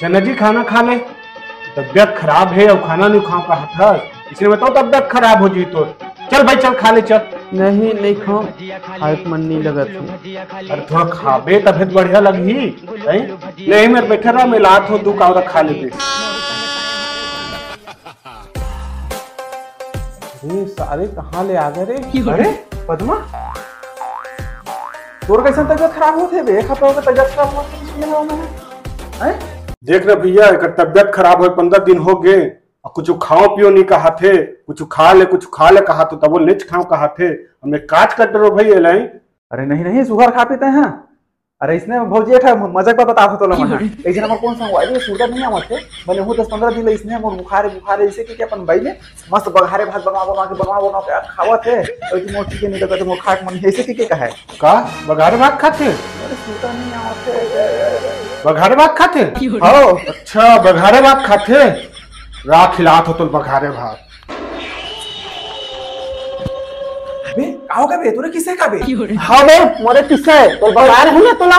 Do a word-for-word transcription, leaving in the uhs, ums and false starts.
चना जी, खाना खा ले। तबियत खराब हे अउ खाना नहीं खाव कहत हस, इसने बताओ तबियत खराब हो जी तो। चल भाई, चल खा ले, चल। नहीं, नहीं खाव, खाए के मन नहीं लगत हे। अरे थोड़ा खाबे, तबियत बढ़िया लगही। नहीं, नहीं, मैं बैठे रहा, मैं लात हो दू कावरा खा लेबे। अरे सारे, कहाँ ले आ गए रे? अरे पद्मा, तोर कैसन तबियत खराब होत हे बे? एक हफ्ता हो गया तबियत खराब होत हे, सुने हो मैंने। हैं? देख ना भैया, एकर तबियत खराब होए पंद्रह दिन हो गए, अउ कुछ खाओ पियो नहीं कहत हे, कुछ खा ले, कुछ खा ले कहत हो, तबो लेच खाओ कहत हे। हमने काट कर डरो भाई, एलाई। अरे नहीं, नहीं, सुघर खा पीते हैं। अरे इसने भौजी, एक ठा मजाक बात बतात हों तोला मैं। एक झन हमर कौन संगवारी हे, सुरता नहीं आवत हे, बने हूँ दस पंद्रह दिन ले इसने मोर बुखार हे, बुखार हे, इसे कि अपन बाई में मस्त बघारे भात बनवा बनवा के, बनवा बनवा के खावत हे, अउ मोर ठीक नहीं लगत हे, मोर खाए के मन हे, इसे कि कहे। का बघारे भात खाथे? अरे सुरता नहीं आवत हे। बघारे भात खाथे? हाँ। अच्छा, बघारे भात खाथे। रा खिलात हों तोला बघारे भात। बे, का हो गे बे? तोरे किसे का बे? हाँ बे, मोरे किसे हे? तोर बघारे हे ना तोला।